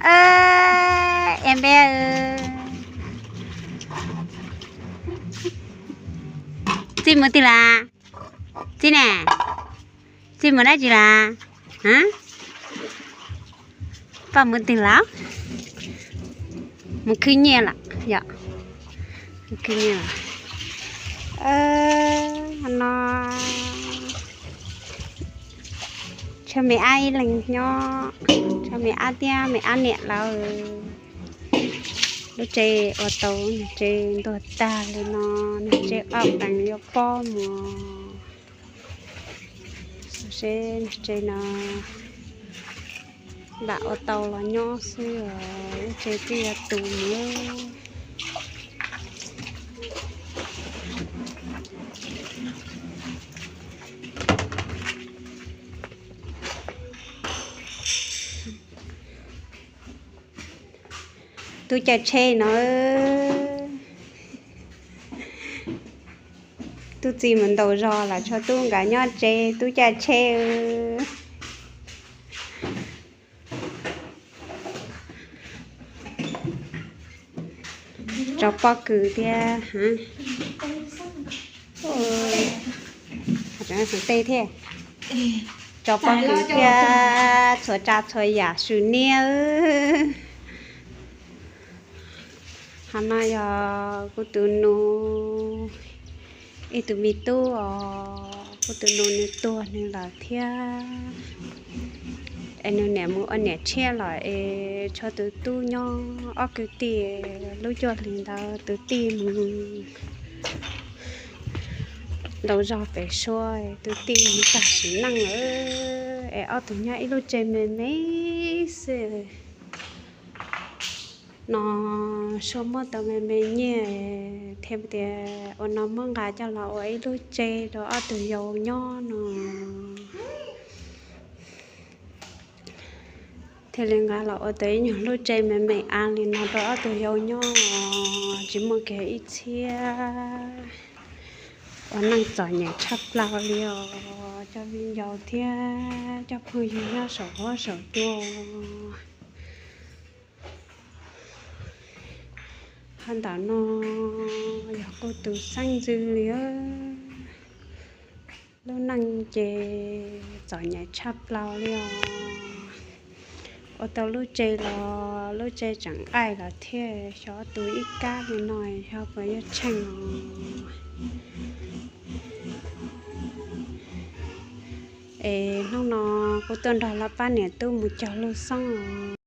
Em bé, txiv mus twg las? Txiv ne, txiv mus dab tsi las? Poj mus twg las? Mus khwv nyiaj lawm yom. Khwv nyiaj lawm. No, tshuav me ab ib leeg nyob, tshuav me ab thiab me ab niam lawv. Lub tsev ua tau, nws tsev ntuag tag li no, nws tsev ob leeg yuav pob mus. Seb nws tsev no lam ua tau los nyob xwb os, lub tsev twb yuav tu mus. Tub caij tsheb no, tub txiv mus ntaus zog los tshuav tub nkaus nyob tsev, tub caij tsheb. Tso pob kws thiab. Tej thiab, tso pob kws thiab txhua tsav txhua yam su niab. Ho no yog kuv tus nus, ib tug me tub os, kuv tus nus nws tuag nws lawm thiab. Es nws niam mus ua niam tshiab los es tshuav tus tub nyob, ob kwv tij lub cuaj hlis ntawd tus tij mus ntaus zog pem suab, tus tij mus tag sim neej lawm, es ob tug nyob ib lub tsev me me xwb. No suab muab tau me me nyiaj thiab tias ua no muab nqa coj los ua ib lub tsev rau ob tug yau nyob no. Thiaj li nqa los ua tau ib nyuag lub tsev me me av li no rau ob tug yau nyob, tsis muaj kiag ib txhiab. Ua neej txom nyem tshaj plaws li os cov viv ncaus thiab cov phooj ywg nyob saum huab saum cua. Ho ntawm no yog kuv tus xeeb ntxwv li. Lub neej ces txom nyem tshaj plaws li os. Ua tau lub tsev los lub tsev tseem nqaij los thiaj xyov tu ib kab li no xyov puas yuav tsheej os. Es hnub no kuv tuaj nrog lawv pab niam tub mus cog lub xoob os.